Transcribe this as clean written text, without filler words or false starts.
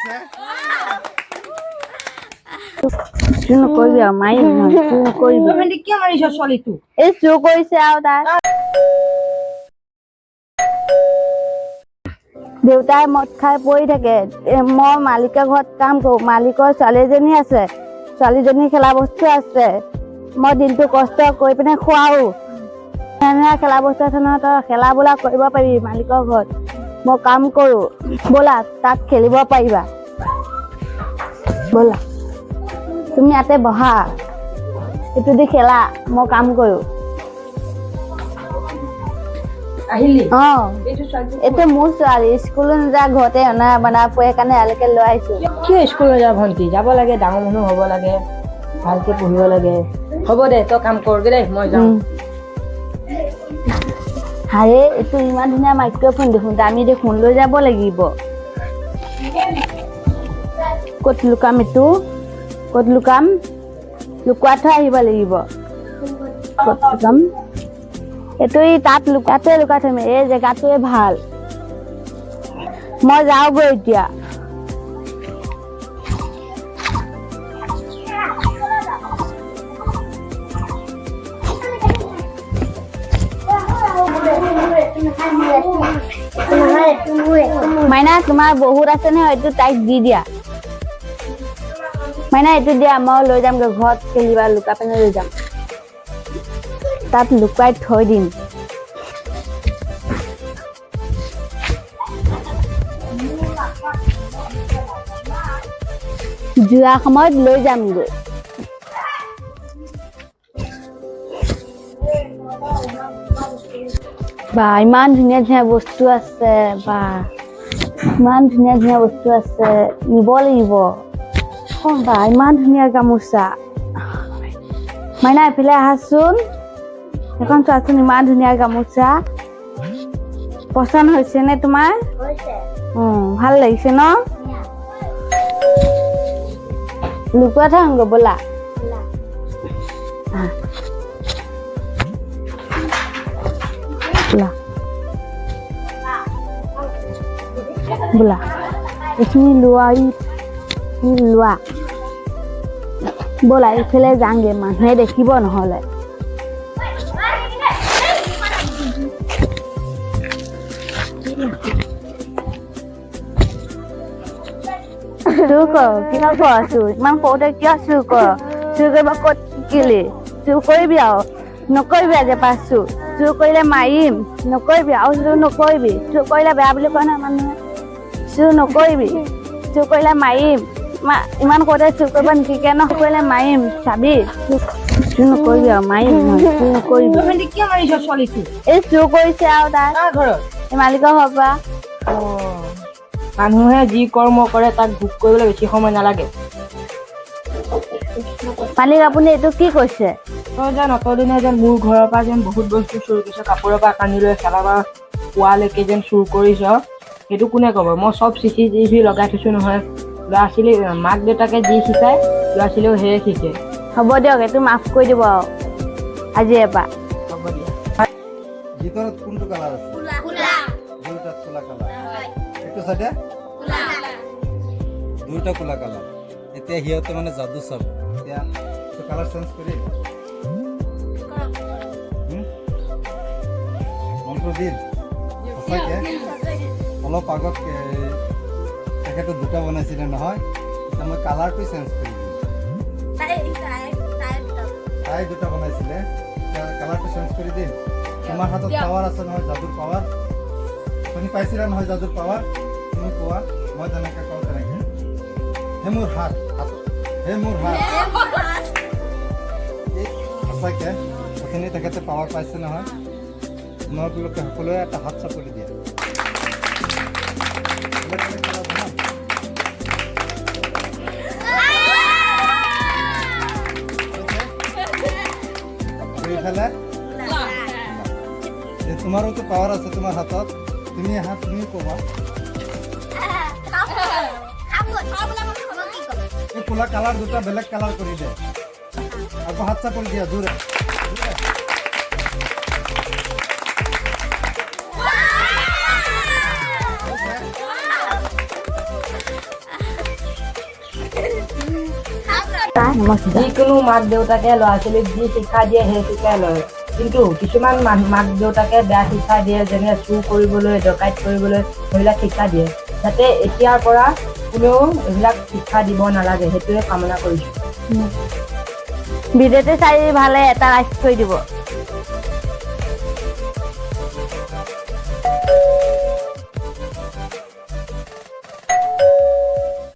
হৈছে? চুৰ নকৰিবি আৰু, মাৰিম নহয়, চুৰ নকৰিবি। ভণ্টি, কিয় মাৰিছ ছোৱালীটো? এই চুৰ কৰিছে আৰু তাই। দেউতাই মদ খাই পৰি থাকে। মই মালিকৰ ঘৰত কাম কৰোঁ। মালিকৰ ছোৱালী এজনী আছে, ছোৱালীজনী খেলা বস্তু আছে। মই দিনটো কষ্ট কৰি পিনে খুৱাওঁ। ধুনীয়া খেলা বস্তু আছে নহয়, তই খেলা বোলা কৰিব পাৰিবি মালিকৰ ঘৰত। মই কাম কৰোঁ, ব'লা তাত খেলিব পাৰিবা। ব'লা, তুমি ইয়াতে বহা, এইটো দি খেলা, মই কাম কৰোঁ। আহিলি? অ। এইটো ছোৱালীটো? এইটো মোৰ ছোৱালী, স্কুলো নাযায়, ঘৰতে অনা বনা পৰে কাৰণে ইয়ালৈকে লৈ আহিছো। কিয় স্কুল নাযাওঁ ভণ্টি? যাব লাগে, ডাঙৰ মানুহ হ'ব লাগে, ভালকে পঢ়িব লাগে। হ'ব দে, তই কাম কৰগে দেই, মই যাওঁ। হাৰে, এইটো ইমান ধুনীয়া মাইক্ৰফোন দেখোন, দামী দেখোন, লৈ যাব লাগিব। ক'ত লুকাম এইটো? ক'ত লুকাম? লুকুৱাই থৈ আহিব লাগিব। ক'ত লুকাম এইটো? এই তাত লুকাতে লুকাই থৈম, এই জেগাটোৱে ভাল। মই যাওঁগৈ এতিয়া। মাইনা, তোমাৰ বহুত আছে নহয়, এইটো তাইক দি দিয়া। মাইনা, এইটো দিয়া, মই লৈ যামগৈ ঘৰত, খেলিবা। লুকাই পিনে লৈ যাম, তাত লুকুৱাই থৈ দিম। যোৱা সময়ত লৈ যামগৈ। বা, ইমান ধুনীয়া ধুনীয়া বস্তু আছে। বা, ইমান ধুনীয়া ধুনীয়া বস্তু আছে, নিব লাগিব। বা, ইমান ধুনীয়া গামোচা। মাইনা, এইফালে আহাচোন। এখন চোৱাচোন, ইমান ধুনীয়া গামোচা। পচন্দ হৈছে নে তোমাৰ? ভাল লাগিছে ন? লুকুৱাই থৈ আহোঁগৈ ব'লা। আহা। ব'লা ব'লা, এইখিনি লোৱা, এইখিনি লোৱা। ব'লা, এইফালে যাওঁগে, মানুহে দেখিব নহ'লে। চুৰ কৰ? কিয় কৰ চুৰ? ইমান সৰুতে কিয় চুৰ কৰ? চুৰ কৰিব ক'ত শিকিলি? চুৰ কৰিবি আৰু নকৰিবি আজিৰ পৰা চুৰ। চুৰ কৰিলে মাৰিম। নকৰিবি আৰু, চুৰ নকৰিবি। চুৰ কৰিলে বেয়া বুলি কয় নহয় মানুহে। চুৰ নকৰিবি, চুৰ কৰিলে মাৰিম। ইমান সৰুতে চুৰ কৰিব নিশিকে ন? কৰিলে মাৰিম, চাবি। চুৰ নকৰিবি আৰু, মাৰিম নহয়, চুৰ নকৰিবি। ভণ্টি, কিয় মাৰিছ ছোৱালীটো? এই চুৰ কৰিছে আৰু তাই। কাৰ ঘৰত? এই মালিকৰ ঘৰৰ পৰা। মানুহে যি কৰ্ম কৰে, তাক ভোগ কৰিবলৈ বেছি সময় নালাগে। মালিক, আপুনি এইটো কি কৈছে? তই যেন অতদিনে যেন মোৰ ঘৰৰ পৰা যেন বহুত বস্তু চুৰ কৰিছ, কাপোৰৰ পৰা কানি লৈ খেলা পৰা পোৱালৈকে যেন চুৰ কৰিছ, সেইটো কোনে ক'ব? মই চব চিচিটিভি লগাই থৈছো নহয়। ল'ৰা ছোৱালী, মাক দেউতাকে যি শিকায়, ল'ৰা ছোৱালীয়েও সেয়ে শিকে। হ'ব দিয়ক, এইটো মাফ কৰি দিব আৰু আজিৰে পৰা। হ'ব দিয়া। ভিতৰত কোনটো কালাৰ আছে? দুয়োটাত ক'লা কালাৰ। এইটো চাইডে দুয়োটা ক'লা কালাৰ। এতিয়া সিহঁতে মানে যাদু চাব। এতিয়া কালাৰ চেঞ্জ কৰিম। হুম? মন্ত্ৰ দিম সঁচাকে। অলপ আগত তেখেতে দুটা বনাইছিলে নহয়, এতিয়া মই কালাৰটো চেঞ্জ কৰি দিম। তাই দুটা বনাইছিলে, এতিয়া কালাৰটো চেঞ্জ কৰি দিম। তোমাৰ হাতত পাৱাৰ আছে নহয়, যাদুৰ পাৱাৰ। তুমি পাইছিলা নহয় যাদুৰ পাৱাৰ? তুমি কোৱা, মই যেনেকৈ কওঁ তেনেকৈ। হে মোৰ হাত, হাত, হে মোৰ হাত। এই সঁচাকে অথনি তেখেতে পাৱাৰ পাইছে নহয়। তোমালোকে সকলোৱে এটা হাত চাপৰি দিয়া। বেলেগ বেলেগ কালাৰ বনাম। হৈছে? দুইফালে যে তোমাৰোতো পাৱাৰ আছে তোমাৰ হাতত। তুমি হাত, তুমি ক'বা। এই ক'লা কালাৰ দুটা বেলেগ কালাৰ কৰি দে। আকৌ হাত চাপৰি দিয়া, জোৰে জোৰে। হৈছে? নমস্কাৰ। যিকোনো মাক দেউতাকে ল'ৰা ছোৱালীক যি শিক্ষা দিয়ে, সেই শিক্ষাই লয়। কিন্তু কিছুমান মাক দেউতাকে বেয়া শিক্ষা দিয়ে, যেনে চুৰ কৰিবলৈ, ডকাইত কৰিবলৈ, সেইবিলাক শিক্ষা দিয়ে। যাতে এতিয়াৰ পৰা কোনেও এইবিলাক শিক্ষা দিব নালাগে, সেইটোৱে কামনা কৰিছোঁ। ভিডিঅ'টো চাই ভালে এটা লাইক কৰি দিব।